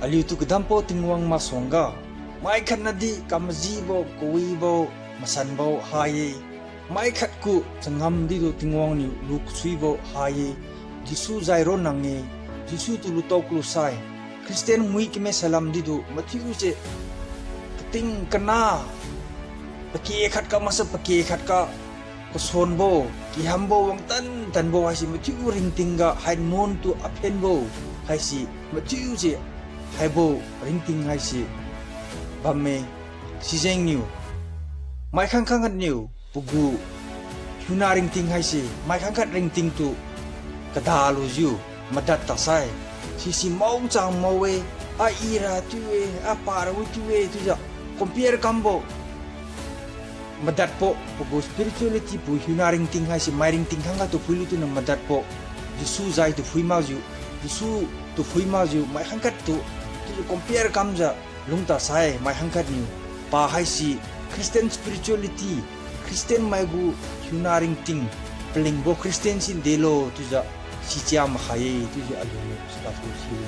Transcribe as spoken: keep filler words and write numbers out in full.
Aliutu kadambo Tingwang masuangga, mai khatnadi kamajibo, kawibo, masanbo ha-e. Mai khatgu changam didu Tingwang niu lu kasuibo ha-e. Jesu jai ronna-e, Jesu tu lutao kalusai. Christian mui kame salam didu mathiuse kating kana, pake khatga maksa pake khatga kasuanbo, kihambo, wangtan tanbo haise mathiu ringtingga hai nuan tu aphenbo haise mathiuse haibo ringting haise bamme. Sijengniu mai khangkhat niu pagu hiuna ringting haise mai khangkhat ringting tu kadalujiu madad tasai. Sisi maochang mao-e, a ira chiu-e, a para wi chiu-e chiujiu compare kambo madadbo, pagu spirituality pu hiuna ringting haise mai ringting khangkhat tu phuilu tuniu madadbo. Jesu jai tu phui makjiu, Jesu tu phui makjiu mai khangkhat tu chiujiu compare kamjiu lungtasai mai khangkhat niu. Pa haise Christian spirituality, Christian maigu hiuna ringting palingbo Christian si delo chiujiu sichia makhai-e chiujiu aliuniu staff tu silu